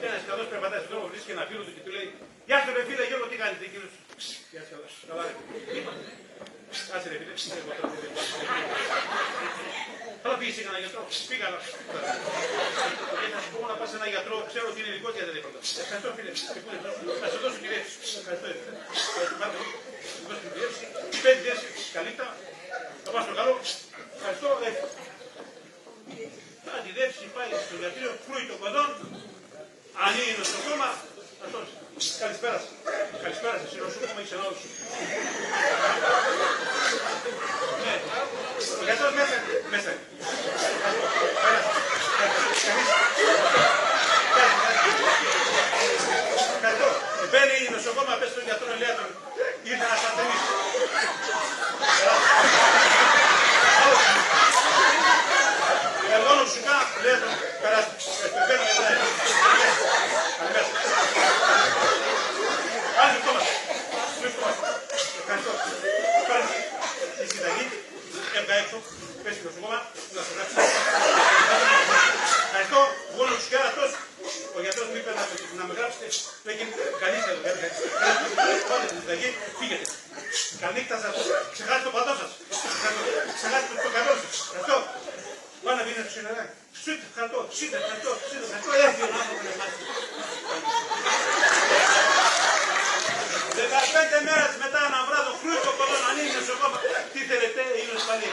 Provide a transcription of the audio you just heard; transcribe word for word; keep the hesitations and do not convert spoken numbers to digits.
Ένας καλός περπατάει στον δρόμο, βρίσκει ένα φίλο του και του λέει: «Γεια σου, ρε φίλε Γιώργο, τι κάνεις?» Λέει ο κύριος: «Γεια σου, καλά, καλά, ρε. Είπα, άσε, ρε φίλε, εγώ τώρα δεν θα πάω. Καλά, πήγες σε έναν γιατρό?» «Πήγα, αλλά...» «Δεν θα σου πω να πας σε έναν γιατρό, ξέρω ότι είναι δικός διαταραχτής. Ευχαριστώ, φίλε. Και πού θα σου δώσω, κύριε?» «Ευχαριστώ, ρε φίλε. Ευχαριστώ πάρα πολύ. Δώσ' την τηλεόραση. Παίρνει τηλεόραση. Καλή τα. Θα πάω στο καλό. Ευχαριστώ, ρε.» Ταντιδεύσει, πάει στο γιατρό, κρούει το κωδόν. Ανοίγει νοσοκόμα, αυτός: «Καλησπέρα σας.» «Καλησπέρα σας, η νοσοκόμα έχει ένα άλλο σου.» «Ναι.» «Ο γιατρός μέσα είναι, μέσα είναι.» «Καλησπέρα σας. Καλησπέρα σας. Καλησπέρα σας. Καλησπέρα σας.» «Μπαίνει η νοσοκόμα, πες στον γιατρό, λέει τον: Ήρθε ένας ασθενής.» «Περάστε.» «Άλλο σου.» «Εργόν οξικά», λέει τον, «περάστε.» «Περάστε, περάστε. Καλημέρα. Καλημέρα. Πάλι βρισκόμαστε. Βρισκόμαστε. Ευχαριστώ.» Παίρνει τη συνταγή, έβγα έξω, πες στην νοσοκόμα να σε γράψει. «Ευχαριστώ.» Βγουν οξικά, αυτός, ο γιατρός μου είπε να, να με γράψετε. Λέει: «Καλή σας δουλειά.» «Πάτε τη συνταγή, φύγετε. Καληνύχτα σας. Ξεχάστε το παδό σας. Ξεχάστε το, το καλό σας. Ευχαριστώ.» Πάνε να πίνουν το ξενεράκι. «Σούτ, χαρτό, σούτ, χαρτό, σούτ, χαρτό.» Έφυγε ο άνθρωπος να μάθει. Δεκαπέντε μέρες μετά, έναν βράδο, κρούει το κωδόν, ανοίγει νοσοκόμα. «Τι θέλετε?» «Ίνος πάλι.»